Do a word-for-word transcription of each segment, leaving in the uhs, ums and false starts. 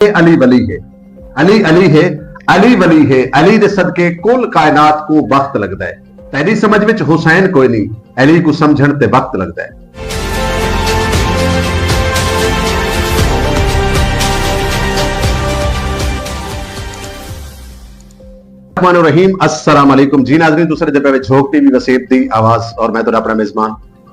علی ولی ہے، علی علی ہے، علی ولی ہے، علی دے صدقے کل کائنات کوں بخت لڳدا ہے۔ تیݙی سمجھ وچ حسین کوئی نی، علی کوں سمجھݨ تے وقت لڳدا ہے۔ الرحمن الرحیم، السلام علیکم جی ناظرین، تساں ݙیہدے پئے وے جھوک ٹی وی وسیب دی آواز اور میں تہاݙا اپݨا میزبان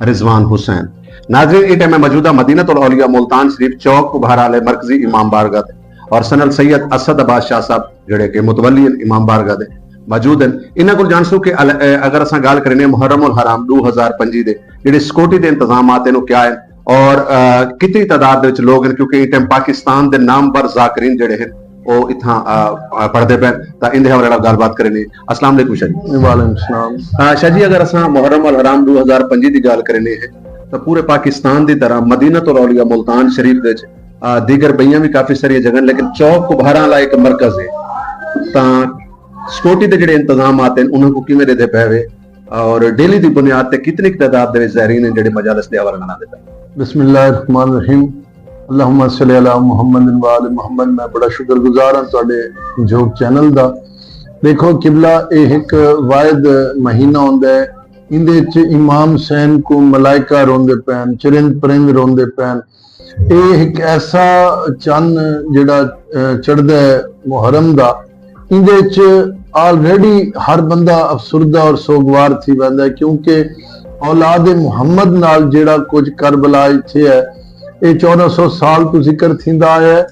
رضوان حسین۔ ناظرین، ایں ٹائم میں موجود ہاں مدینۃ الاولیاء ملتان شریف چوک کبھارا آلے مرکزی امام بارگاہ تے اور سن السید اسد عباس شاہ صاحب جیڑھے کہ متولی ہن امام بارگاہ دے موجود ہن۔ انہاں کول ڄاݨسوں کہ ال-، اے، اگر اساں ڳالھ کریندے ہاں محرم الحرام ݙو ہزار پنجی دے جیڑھے سیکورٹی دے انتظامات ہن او کیا ہن اور، آ، کتنی تعداد دے وچ لوگ ہن، کیونکہ ایں ٹائم پاکستان دے نامور ذاکرین جیڑھے ہن او اتھاں، آ، آ، پڑھدے پئے ہن، تاں ایندے حوالے نال ڳالھ بات کریندے ہاں۔ السلام علیکم شاہ جی۔ وعلیکم السلام۔ آ، شاہ جی، اگر اساں محرم الحرام ݙو ہزار پنجی دی ڳالھ کریندے ہیں تاں پورے پاکستان دی طرح مدینۃ الاولیاء ملتان شریف دے وچ، آ، دیگر ٻئیاں وی کافی ساریاں جگہ ہن، لیکن چوک کبھارا آلا ہک مرکز ہے، تاں سیکورٹی دے جیڑھے انتظامات ہن انہاں کوں کیویں ݙیہدے پئے وے اور ڈیلی دی بنیاد تے کتنی تعداد دے وچ زائرین ہن جیڑھے مجالس دے حوالے نال آندے پئے؟ بسم اللہ الرحمن الرحیم۔ اللہم صلی علی محمد و آل محمد۔ میں بڑا شکر گزار ہاں تہاݙے جھوک چینل دا۔ ݙیکھو قبلہ، اے ہک واحد مہینہ ہوندا ہے، ایندے وچ امام حسین کوں ملائکہ روندے پئن، چرند پرند روندے پئن۔ اے ہک ایسا چن جیڑھا، اے، چڑھدا ہے محرم دا، ایندے وچ آلریڈی ہر بندہ افسردہ اور سوگوار تھی ویندا ہے، کیونکہ اولاد محمد نال جیڑھا کجھ کربلا وچ تھیا ہے، اے چودہ سو سال توں ذکر تھیندا آیا ہے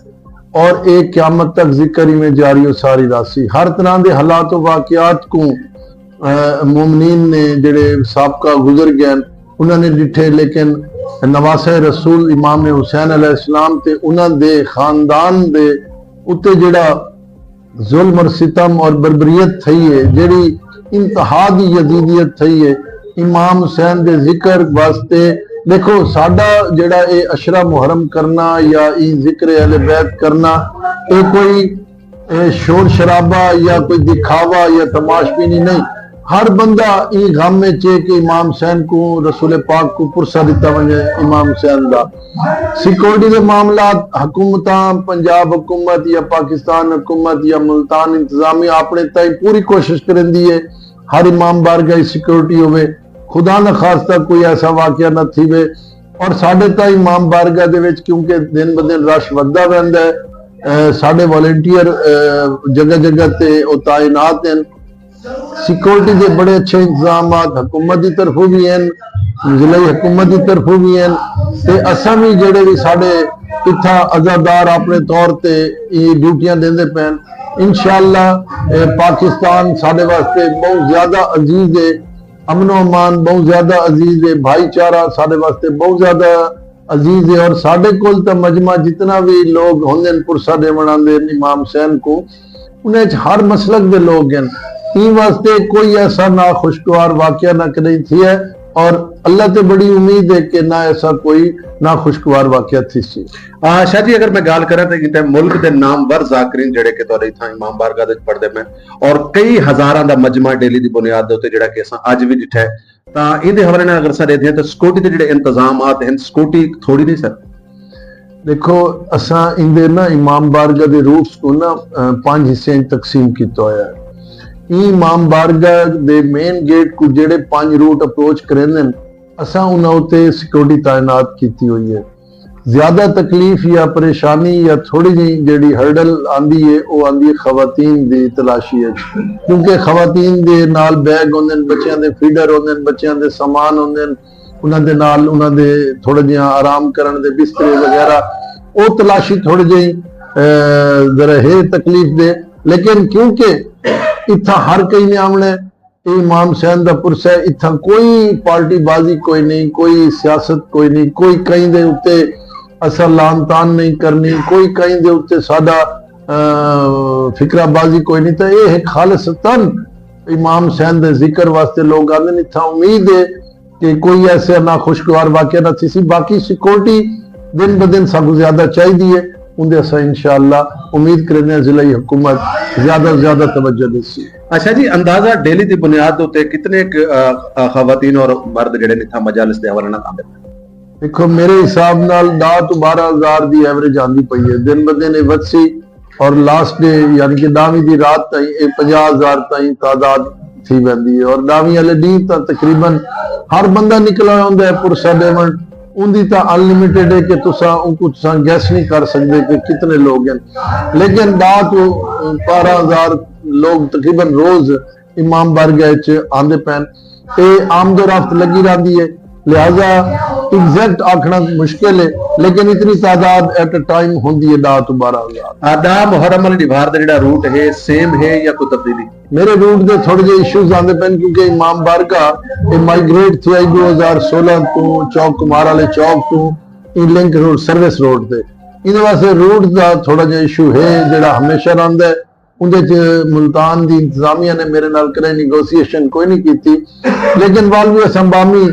اور اے قیامت تک ذکر ایویں جاری و ساری رہسی۔ ہر طرح دے حالات و واقعات کوں، اے، مومنین نے جیڑھے سابقہ گزر ڳئے ہن، انہاں نے ݙٹھے، لیکن نواسہ رسول امام حسین علیہ السلام تے انہاں دے خاندان دے اتے جیڑھا ظلم اور ستم اور بربریت تھئی ہے، جیڑھی انتہا دی یزیدیت تھئی ہے، امام حسین دے ذکر واسطے، ݙیکھو، ساݙا جیڑھا اے عشرہ محرم کرنا یا ایں ذکر اہل بیت کرنا، اے کوئی، اے شور شرابہ یا کوئی دکھاوا یا تماش بینی نہیں۔ ہر بندہ ایں غم وچ ہے کہ امام حسین کوں، رسول پاک کوں پرسہ ݙتا ونڄے امام حسین دا۔ سیکورٹی دے معاملات، حکومتاں، پنجاب حکومت یا پاکستان حکومت یا ملتان انتظامیہ اپݨے تائیں پوری کوشش کریندی ہے ہر امام بارگاہ سیکورٹی ہووے، خدا نخواستہ کوئی ایسا واقعہ نہ تھیوے۔ اور ساݙے تاں امام بارگاہ دے وچ کیونکہ دن بدن رش ودھدا ویندا ہے، اے، ساݙے والنٹیئر، اے، جگہ جگہ تے او تعینات ہن۔ سیکورٹی دے بڑے اچھے انتظامات حکومت دی طرفوں وی ہن، ضلعی حکومت دی طرفوں وی ہن، تے اساں وی جیڑھے وی ساݙے اتھاں عزادار اپݨے طور تے اے ڈیوٹیاں ݙیندے پئن۔ انشاءاللہ، اے، پاکستان ساݙے واسطے بہت زیادہ عزیز ہے، امن و امان بہت زیادہ عزیز ہے، بھائی چارہ ساݙے واسطے بہت زیادہ عزیز ہے، اور ساݙے کول تاں مجمع جتنا وی لوگ ہوندن، پرسہ ݙیوݨ آندے ہن امام حسین کوں، انہاں وچ ہر مسلک دے لوگ ہن۔ ایں واسطے کوئی ایسا ناخوشگوار واقعہ نہ کݙہیں تھیا ہے، اور اللہ تے بڑی امید ہے کہ نہ ایسا کوئی ناخوشگوار واقعہ تھیسی۔ آ، شاہ جی، اگر میں ڳالھ کراں تے ایں ٹائم ملک دے نامور ذاکرین جیڑھے کہ تہاݙے اتھاں امام بارگاہ دے وچ پڑھدے پئن اور کئی ہزاراں دا مجمع ڈیلی دی بنیاد دے اتے جیڑھا کہ اساں اڄ وی ݙٹھا ہے، تاں ایندے حوالے نال اگر اساں ݙیہدے ہیں تاں سیکورٹی دے جیڑھے انتظامات ہن، سیکورٹی تھوڑی نہیں سر؟ ݙیکھو، اساں ایندے نا امام بارگاہ دے روٹس کوں نا، اے، پنج حصے وچ تقسیم کیتا ہویا ہے۔ ایں امام بارگاہ دے مین گیٹ کوں جیڑھے پنج روٹ اپروچ کریندن، اساں انہاں اتے سیکورٹی تعینات کیتی ہوئی ہے۔ زیادہ تکلیف یا پریشانی یا تھوڑی جئی جیڑھی ہرڈل آندی ہے، او آندی ہے خواتین دی تلاشی اچ، کیونکہ خواتین دے نال بیگ ہوندن، بچیاں دے فیڈر ہوندن، بچیاں دے سامان ہوندن، انہاں دے نال انہاں دے تھوڑا جیہاں آرام کرن دے بسترے وغیرہ، او تلاشی تھوڑی جئی، اے، ذرا ہے تکلیف دہ، لیکن کیونکہ اتھاں ہر کہیں نے آوݨا ہے، اے امام حسین دا پرسہ ہے، اتھاں کوئی پارٹی بازی کوئی نہیں، کوئی سیاست کوئی نہیں، کوئی کہیں دے اتے اساں لعن طعن نہیں کرنی، کوئی کہیں دے اتے ساݙا، آ، فقرہ بازی کوئی نہیں۔ تاں اے ہک خالصتاً امام حسین دے ذکر واسطے لوگ آندے نے۔ اتھاں امید ہے کہ کوئی ایسا ناخوشگوار واقعہ نہ تھیسی۔ باقی سیکورٹی دن بدن ساکوں زیادہ چاہیدی ہے، اوندے اساں انشاءاللہ امید کریندے ہیں ضلعی حکومت زیادہ توں زیادہ توجہ ݙیسی۔ اچھا جی، اندازہ ڈیلی دی بنیاد دے اتے کتنے ک، آ، آ، خواتین اور مرد جڑے نے اتھاں مجالس دے حوالے نال آندے پئے؟ دیکھو، میرے حساب نال ݙاہ توں ٻارہاں ہزار دی ایوریج آندی پئی ہے، دن بدن اے ودھسی، اور لاسٹ ڈے یعنی کہ ݙاہویں دی رات تائیں اے پنجاہ ہزار تائیں تعداد تھی ویندی ہے، اور ݙاہویں والے ݙینہہ تاں تقریباً ہر بندہ نکلا ہوندا ہے پرسہ ݙیوݨ۔ اوندی تاں انلمیٹڈ ہے کہ تساں اونکوں تساں گیس نہیں کر سکدے کہ کتنے لوگ ہیں، لیکن ݙاہ توں ٻارہاں ہزار لوگ تقریباً روز امام بارگاہ اچ آندے پئن۔ اے آمد و رفت لڳی رہندی ہے، لہذا ایگزیکٹ آکھݨا مشکل ہے، لیکن اتنی تعداد ایٹ اے ٹائم ہوندی ہے ݙاہ توں ٻارہاں ہزار۔ آ، ݙاہ محرم والے ݙیہاڑ دا جیڑھا روٹ ہے، سیم ہے یا کوئی تبدیلی؟ میرے روٹ دے تھوڑے جے ایشوز آندے پئن، کیونکہ امام بارگاہ اے مائیگریٹ تھی آئی ݙو ہزار سولہ توں چوک کمار والے چوک توں ایں لنک روڈ، سروس روڈ تے، ایندے واسطے روٹ دا تھوڑا جا ایشو ہے جیڑھا ہمیشہ رہندا ہے۔ اوندے چ ملتان دی انتظامیہ نے میرے نال کدے نیگوسیئیشن کوئی نہیں کیتی، لیکن ول وی اساں باہمی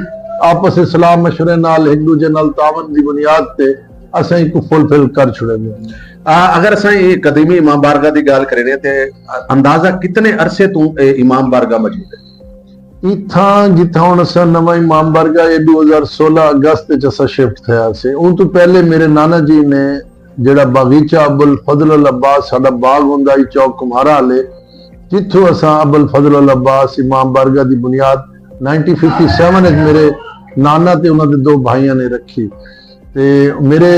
آپس وچ صلاح مشورے نال ہک ݙوجھے نال تعاون دی بنیاد تے اساں ایکوں فلفل کر چھوڑیندے ہیں۔ آ، اگر اساں اے قدیمی امام بارگاہ دی ڳالھ کریندے تے اندازہ کتنے عرصے توں اے امام بارگاہ موجود ہے؟ اتھاں جتھاں ہݨ اساں نواں امام بارگاہ اے ݙو ہزار سولہ اگست وچ اساں شفٹ تھیا سے، اوں توں پہلے میرے نانا جی نے جیڑھا باغیچہ ابوالفضل العباس ساݙا باغ ہوندا ہئی چوک کمارا آلے، جتھوں اساں ابوالفضل العباس امام بارگاہ دی بنیاد نائنٹین ففٹی سیون وچ میرے نانا تے انہاں دے دو بھائیاں نے رکھی۔ تے میرے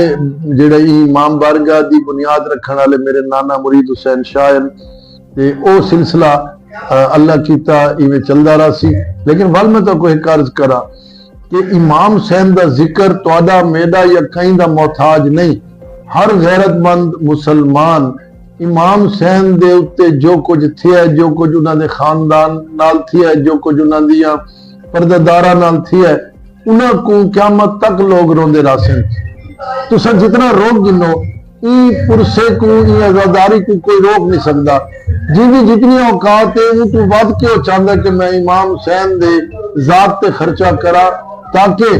جیڑھا ایں امام بارگاہ دی بنیاد رکھݨ آلے میرے نانا مرید حسین شاہ ہن، تے او سلسلہ، آ، اللہ کیتا ایویں چلدا رہسی۔ لیکن ول میں تہاکوں ہک عرض کراں کہ امام حسین دا ذکر تہاݙا، میݙا یا کہیں دا محتاج نہیں۔ ہر غیرت مند مسلمان امام حسین دے اتے جو کجھ تھیا ہے، جو کجھ انہاں دے خاندان نال تھیا ہے، جو کجھ انہاں دیاں پردہ داراں نال تھیا ہے، انہاں کوں قیامت تک لوگ روندے رہسن۔ تساں جتنا روک گھنو، ایں پرسے کوں، ایں عزاداری کوں کوئی روک نہیں سکدا۔ جیندی جتنی اوقات ہے، اوں توں ودھ کے او چاہندا کہ میں امام حسین دے ذات تے خرچہ کراں، تاکہ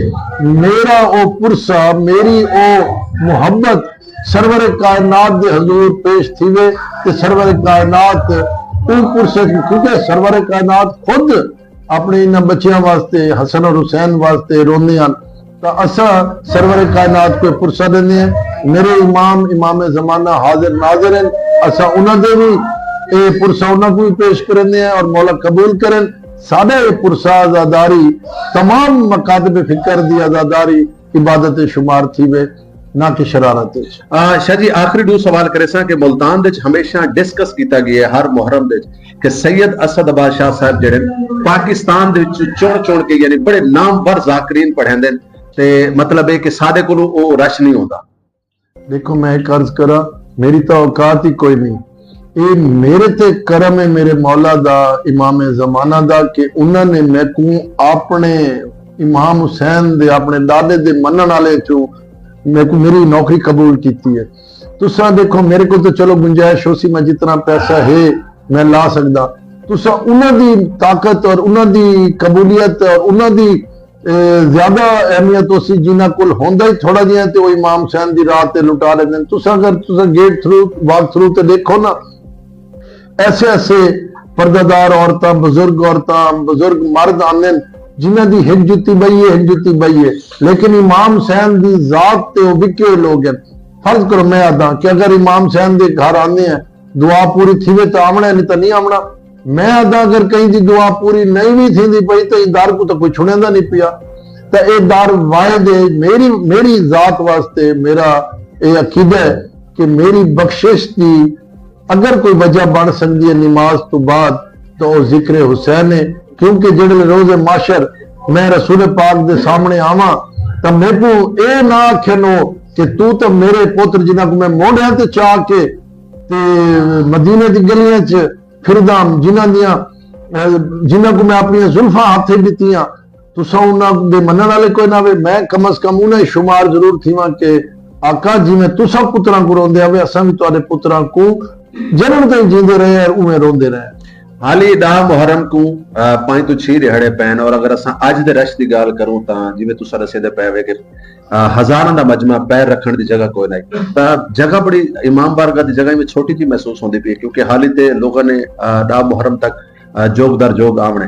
میرا او پرسہ، میری او محبت سرور کائنات دے حضور پیش تھیوے، تے سرور کائنات اوں پرسے کوں، کیونکہ سرور کائنات خود اپݨے انہاں بچیاں واسطے، حسن اور حسین واسطے روندے ہن، تاں اساں سرور کائنات کوں پرسہ ݙیندے ہیں۔ میرے امام، امام زمانہ حاضر ناظر ہن، اساں انہاں دے وی اے پرسہ انہاں کوں وی پیش کریندے ہیں اور مولا قبول کرن۔ ساݙا اے پرسہ عزاداری تمام مکاتب فکر دی عزاداری عبادت شمار تھیوے، نہ کہ شرارت اچ۔ آ، شاہ جی، آخری ݙو سوال کریساں کہ ملتان دے وچ ہمیشہ ڈسکس کیتا ڳیا ہے ہر محرم دے وچ کہ سید اسد عباس شاہ صاحب جیڑھے ہن، پاکستان دے وچ چُݨ چُݨ کے، یعنی بڑے نامور ذاکرین پڑھیندے ہن، تے مطلب ہے کہ ساݙے کولوں او رش نہیں ہوندا۔ ݙیکھو، میں ہک عرض کراں، میری تاں اوقات ہی کوئی نہیں۔ اے میرے تے کرم ہے میرے مولا دا، امام زمانہ دا، کہ انہاں نے میکوں اپݨے امام حسین دے، اپݨے ݙاݙے دے منݨ والے چوں میکوں میری نوکری قبول کیتی ہے۔ تساں ݙیکھو، میرے کول تے چلو گنجائش ہوسی، میں جتنا پیسہ ہے میں لا سڳدا۔ تساں انہاں دی طاقت اور انہاں دی قبولیت اور انہاں دی، اے، زیادہ اہمیت ہوسی، جنہاں کول ہوندا ہی تھوڑا جیہاں تے او امام حسین دی راہ تے لٹا ݙیندن۔ تساں اگر تساں گیٹ تھرو، واک تھرو تے ݙیکھو نا، ایسے ایسے پردہ دار عورتاں، بزرگ عورتاں، بزرگ مرد آندن، جنہاں دی ہک جتی ٻئی ہے، ہک جتی ٻئی ہے، لیکن امام حسین دی ذات تے او وکے ہوئے لوگ ہن۔ فرض کرو میں آہداں کہ اگر امام حسین دے گھر آندے ہیں، دعا پوری تھیوے تاں آوݨا ہے، نہیں تاں نہیں آوݨا۔ میں آہداں اگر کہیں دی دعا پوری نہیں وی تھیندی پئی تاں ایں در کوں تاں کوئی چھݨیندا نہیں پیا۔ تاں اے در واحد ہے میری، میری ذات واسطے میرا اے عقیدہ ہے کہ میری بخشش دی اگر کوئی وجہ بݨ سڳدی ہے نماز توں بعد، تاں او ذکر حسین ہے، کیونکہ جیڑھے روز محشر میں رسول پاک دے سامݨے آواں، تاں میکوں اے نہ آکھن او کہ توں تاں میرے پتر جنہاں کوں میں مونڈھیاں تے چا کے تے مدینے دی ڳلیاں چ پھرداں، جنہاں دیاں، اے، جنہاں کوں میں اپݨیاں زلفاں ہتھ وچ ݙتیاں، تساں انہاں دے منݨ والے کوئی نہ ہوے، میں کم از کم انہاں شمار ضرور تھیواں کہ آقا، جیویں تساں پتراں کوں روندے ہوے، اساں وی تہاݙے پتراں کوں جنم تائیں جیندے رہے ہیں، اوویں روندے رہے ہیں۔ حالی ݙاہ محرم کوں، آ، پنج توں چھی ݙیہاڑے پئن، اور اگر اساں اڄ دے رش دی ڳالھ کروں تاں جیویں تساں ݙسیندے پئے ہوے کہ، آ، ہزاراں دا مجمع پیر رکھݨ دی جگہ کوئی نہ، تاں جگہ بڑی، امام بارگاہ دی جگہ وی چھوٹی جی محسوس ہوندی پئی ہے، کیونکہ حالی تے لوگاں نے، آ، ݙاہ محرم تک، آ، جوگ در جوگ آوݨے۔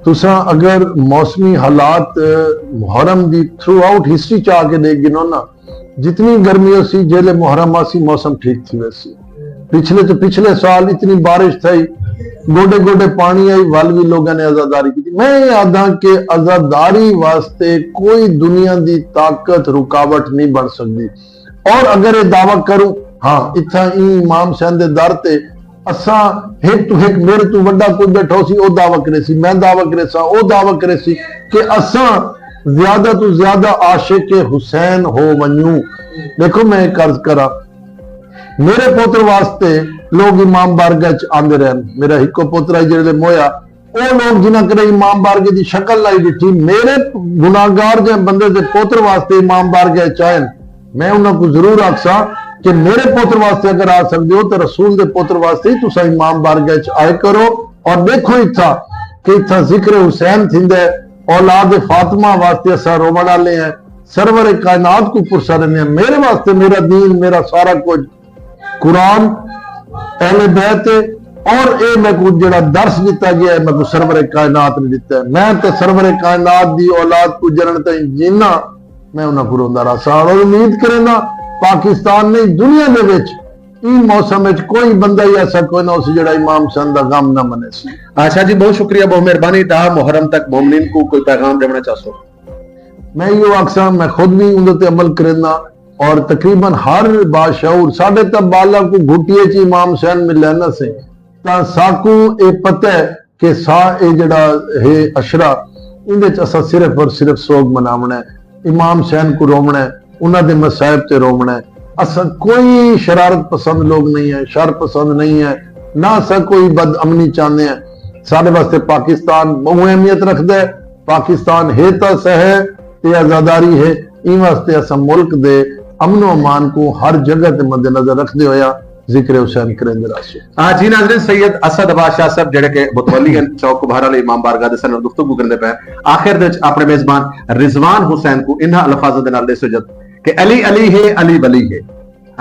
تساں اگر موسمی حالات محرم دی تھرو آؤٹ ہسٹری چا کے ݙیکھ گھنو نا، جتنی گرمی ہوسی، جیلے محرم آسی، موسم ٹھیک تھی ویسی۔ پچھلے تو پچھلے سال اتنی بارش تھئی، گوڈے گوڈے پانی آئی، ول وی لوگاں نے عزاداری کی۔ میں یہ آدھاں کہ عزاداری واسطے کوئی دنیا دی طاقت رکاوٹ نہیں بن سکتی۔ اور اگر یہ دعویٰ کروں، ہاں، اتھاں ایں امام حسین دے در تے اساں ہک تو ہک، میرے تو وڈا کوئی بیٹھا ہوسی، او دعویٰ کریسی، میں دعویٰ کریساں، او دعویٰ کریسی کہ اساں زیادہ تو زیادہ عاشق حسین ہو ونجوں۔ دیکھو، میں ایک عرض کراں، میرے پوتر واسطے لوگ امام بارگاہ چ آندے رہن۔ میرا ہکو پوتر ہے جڑے مویا، او لوگ جنہاں کدے امام بارگاہ دی شکل نہیں ڈٹھی، میرے گناہگار جے بندے دے پوتر واسطے امام بارگاہ چ آئن۔ میں انہاں کو ضرور آکھساں کہ میرے پوتر واسطے اگر آ سکدے ہو تو رسول دے پوتر واسطے ہی تساں امام بارگاہ چ آئے کرو۔ اور دیکھو اتھا کہ اتھا ذکر حسین تھیندا ہے، اولاد فاطمہ واسطے اساں روون والے ہیں، سرور کائنات کو پرسا رہنے ہیں۔ میرے واسطے میرا دین، میرا سارا کچھ، قرآن، اہل بیت ہے، اور اے میں کو جڑا درس دتا گیا ہے، میں کو سرور کائنات نے دتا ہے۔ میں تے سرور کائنات دی اولاد کو جنن تائیں جینا، میں انہاں کو روندا رہساں۔ اور امید کریندا پاکستان نہیں، دنیا دے وچ ایں موسم وچ کوئی بندہ ہی ایسا کوئی نہ ہوسی جڑا امام حسین دا غم نہ منیسی۔ اچھا جی، بہت شکریہ، بہت مہربانی۔ دہ محرم تک مومنین کو کوئی پیغام ݙیوݨا چاہسو؟ میں ایہو آکھساں، میں خود بھی اوندے تے عمل کریندا، اور تقریباً ہر باشعور ساݙے تاں ٻالاں کو گھٹی وچ امام حسین ملے نہ سے، تاں ساکوں اے پتہ ہے کہ سا اے جڑا ہے عشرہ، ایندے وچ اساں صرف اور صرف سوگ مناوݨا ہے، امام حسین کو رووݨا ہے، انہاں دے مصائب تے رووݨا ہے۔ اساں کوئی شرارت پسند لوگ نہیں ہیں، شر پسند نہیں ہے، نہ اساں کوئی بد امنی چاہندے ہیں۔ ساݙے واسطے پاکستان ٻہوں اہمیت رکھدا ہے۔ پاکستان ہے تاں سہ ہے تے عزاداری ہے، ایں واسطے اساں ملک دے امن و امان کو ہر جگہ تے مد نظر رکھدے ہویا ذکر حسین کریندے رہسوں۔ آ جی ناظرین، سید اسد عباس شاہ صاحب جڑے کہ متولی ہیں چوک کبھارا علی امام بارگاہ دے، سن گفتگو کرندے پئے۔ آخر دے وچ اپنے میزبان رضوان حسین کو انہاں الفاظاں دے نال ݙیسو جت کہ علی علی ہے، علی ولی ہے،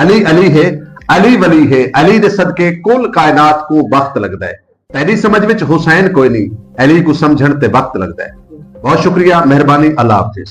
علی علی ہے، علی ولی ہے، علی دے صدقے کل کائنات کو بخت لڳدا ہے۔ تیݙی سمجھ وچ حسین کوئی نہیں، علی کو سمجھݨ تے وقت لڳدا ہے۔ بہت شکریہ، مہربانی، اللہ حافظ۔